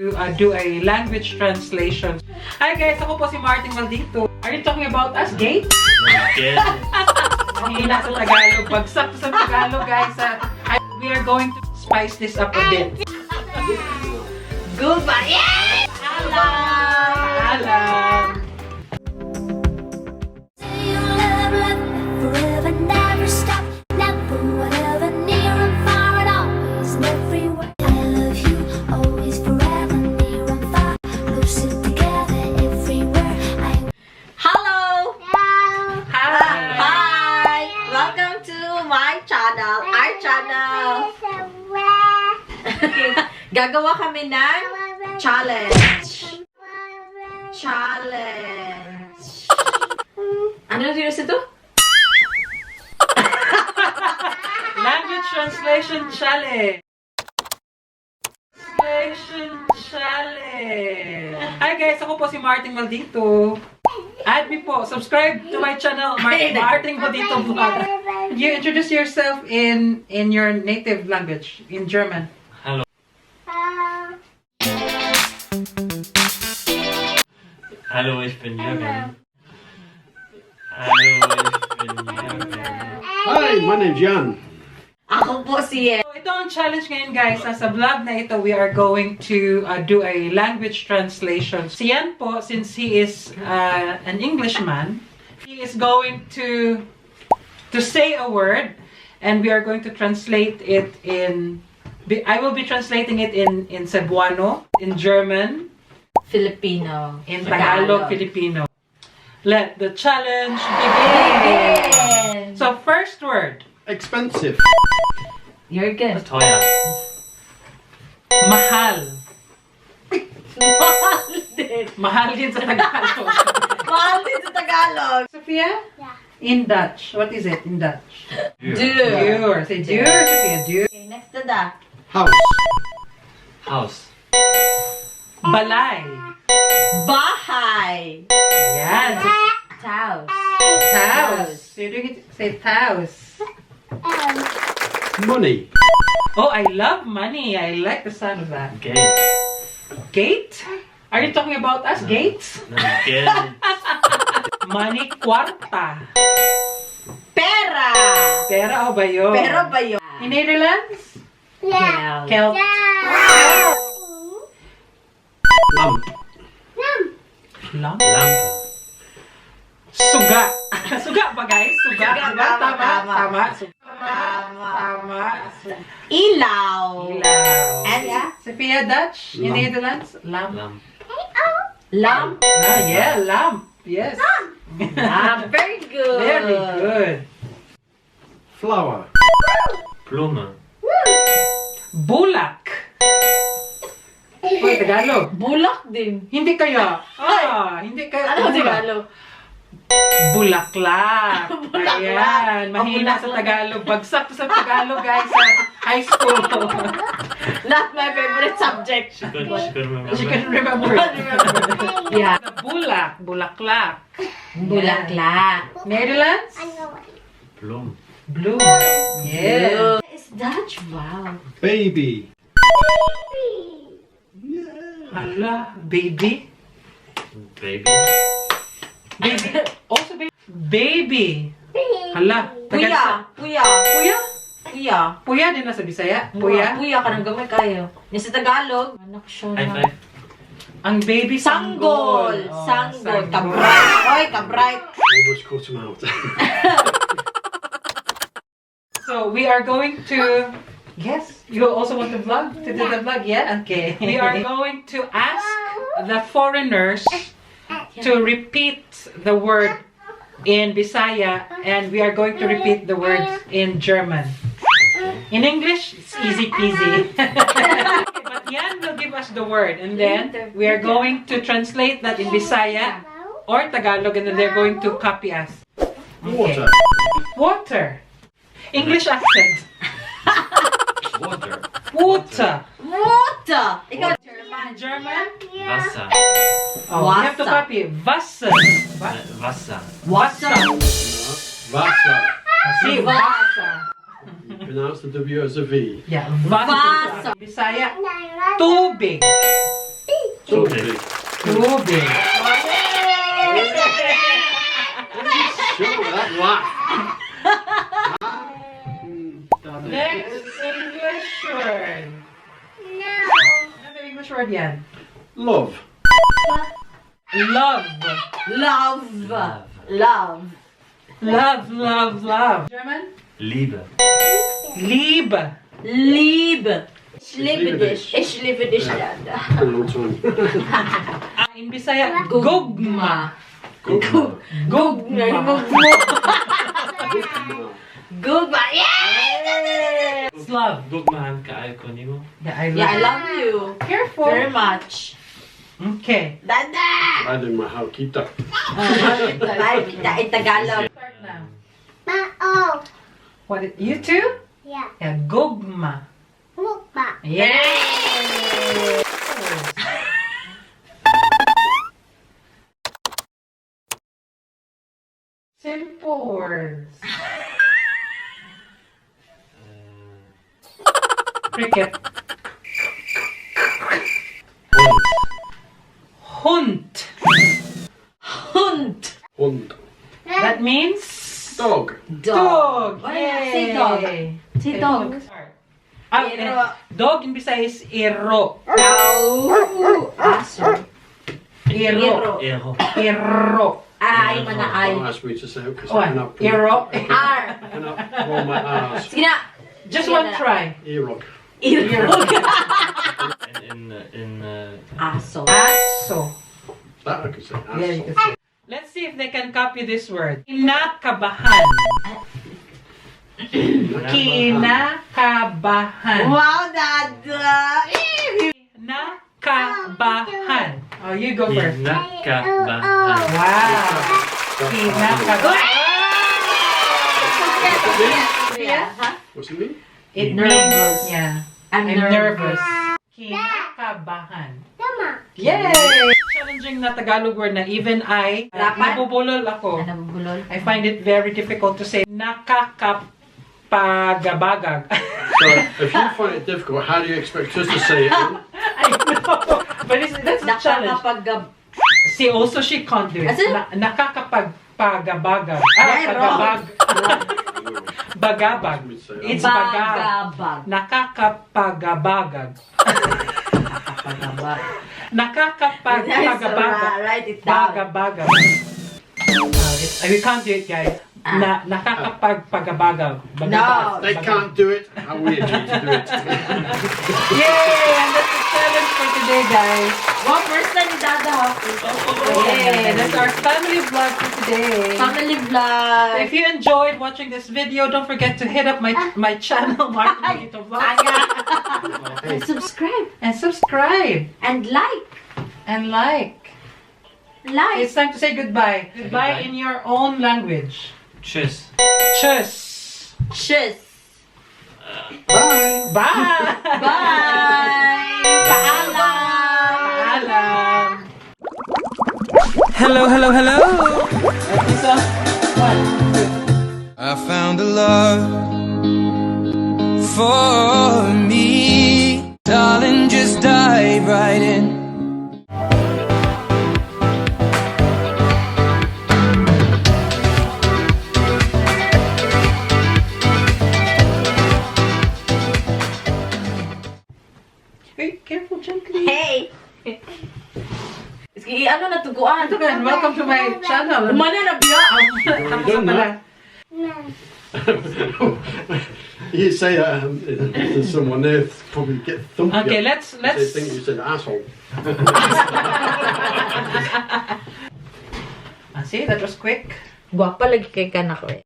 Do a language translation. Hi guys, ako po si Martin Maldito. Are you talking about us, gay? Yes. Mahina sa Tagalog. Bagsak sa Tagalog, guys. We are going to spice this up a bit. Goodbye! Yeah! Alam! Gagawa kami ng challenge. Challenge. Ano na sinus ito? Language translation challenge. Translation challenge. Hi guys, ako po si Martin Maldito. Add me po. Subscribe to my channel, Martin Maldito Vlog. You introduce yourself in your native language, in German. Hallo. Hallo, ich bin Jürgen. Hallo, ich bin Jürgen. Hi, my name's Jan. Ako po si So, ito ang challenge ngayon guys. Sa vlog na ito, we are going to do a language translation. Si Yan po, since he is an Englishman, he is going to say a word and we are going to translate it in... I will be translating it in Cebuano, in German, Filipino. in Tagalog, Filipino. Let the challenge begin! So, first word. Expensive. Jürgen. Teuer. Mahal. Mahal din. Mahal din sa Tagalog. Mahal din sa Tagalog. Sophia? Yeah. In Dutch. What is it in Dutch? Duur. Duur. Say duur, Sophia. Duur. Okay, next to that. House. Haus. Balay. Bahay. Yan. House. Taos. You're doing it. Say taos. Money. Oh, I love money. I like the sound of that. Geld. Gate? Are you talking about us, gates? Geld. Money, kwarta. Pera. Pera o ba yun? Pero ba yun? In Netherlands? Yeah. Kelt. Lamp. Lamp. Lampe. Suga. Suga ba guys? Suga. Suga, Diba? tama, Tama. tama. Tama. Tama. Ilaw. Ilaw. And Sophia, Dutch? In Lamp. Netherlands? Lamp. Lamp. lamp. Ah, yeah, lamp. Yes. Lamp. Very good. Very good. Flower. Blume. Bulak. Uy, Tagalog. Bulak din. Hindi kaya. Hindi kaya. Ano Tagalog? Bulaklak. Bulaklak. Ayan. Mahina sa Tagalog. Bagsak sa Tagalog, guys, sa high school. Not my favorite subject. She could remember. She can remember. Yeah. Bulak. Bulaklak. Bulaklak. Netherlands? Blum. Blue. Yeah. Is Dutch? Wow. Baby. Hala, baby. Baby. Baby. Also baby. Baby. Hala. Puya. Puya. Puya? Puya. Puya din na sa Bisaya. Puya. Puya ka nang gamay kayo. Yung sa Tagalog, anak siya High na. five. Ang baby Sanggol. Oh, Sanggol. sanggol. Kabright. Oy, kabright. Almost caught him out. So we are going to... Yes, you also want to vlog? To do the vlog? Yeah? Okay. We are going to ask the foreigners to repeat the word in Bisaya and we are going to repeat the words in German. In English, it's easy peasy. But Yan will give us the word and then we are going to translate that in Bisaya or Tagalog and then they're going to copy us. Okay. Water. Water. English accent. Water. Water. Water. Ikaw, German. German? Wasser. Oh, we have to Wasser. copy. Wasser. Wasser. Wasser. Vasa. See, Wasser. Pronounce the W as a V. Yeah, Wasser. Bisaya. Tubig. Tubig. Tubig. Sure, that laugh. Next English word. Ano English word yan? Love. Love. Love. Love. Love, love, love. German? Liebe. Liebe. Liebe. Liebedish. Ich liebe dich, Lada. A long time. In Bisaya, gugma. Gugma. Gugma. Gugma. Yeah! It's love. Gugmahan ka ay ko nimo. Yeah, I Yeah, I love. love you. Careful. Very much. Okay. Dada! I do my how keep that. Bye, kita in Tagalog. Start now. Oh, What? You too? yeah. Yeah, gugma. Mukbang. Yeah. Simple words. Cricket. Hund. Hunt. Hund. Hund. That means Dog. dog. Why not say dog? Yay. Say Okay, dog. start. Ah, Iro. dog in Bisaya is iro. Ow. Aso. Iro. Ero. Iro. Ay, mana ay. Don't ask me to say it because What? I cannot Iro. R. cannot roll my R's. Sige na. Just one try. Earog. Irog. In Aso. Aso. That I could say. Yeah, you can Asshole. say. Let's see if they can copy this word. Kinakabahan. Kinakabahan. Wow, Dada. Kinakabahan. Oh, you go first. Kinakabahan. Wow. Kinakabahan. Yeah. Huh? What's it mean? It Nervous. means, yeah. I'm nervous. Kinakabahan. Tama. Yay! Challenging na Tagalog word na even I, Dapat? nabubulol ako. Ano bulol? I find it very difficult to say nakakapagabagag. So if you find it difficult, how do you expect us to say it? Then? I know. But that's a challenge. Nakakapagab... See, also she can't do it. As in? Nakakapagpagabagag. Ay, Pagabag. Bagabag. Let me say It's bagab. Bagabag. Nakakapagabagag. Bagabag. Nakakapagpagabagag. Write it down. Bagabagag. We can't do it, guys. Nakakapagpagabagag. No. They can't do it. How weird you to do it. Yay! And that's the challenge for today, guys. One person, Dada. Yay! That's our family vlog for today. Family vlog. If you enjoyed watching this video, don't forget to hit up my channel, Martin Mojito Vlogs, And subscribe. and subscribe And like. and like. Like. It's time to say goodbye. Goodbye in your own language. Tschüss. Tschüss. Tschüss. Bye. Bye. Bye. Paalam. Paalam. Hello, hello, hello. Episode 1. I found a love for me. Darling, just dive right in. Hey, careful, gently. Hey. Sige, ano na tuguan? Ito ka, welcome to my channel. Umana na biya. Ang done pala. You say that to someone there, probably get thumped. Okay, you. let's They think you said asshole. See, that was quick. Guwapa lagi kay kanak eh.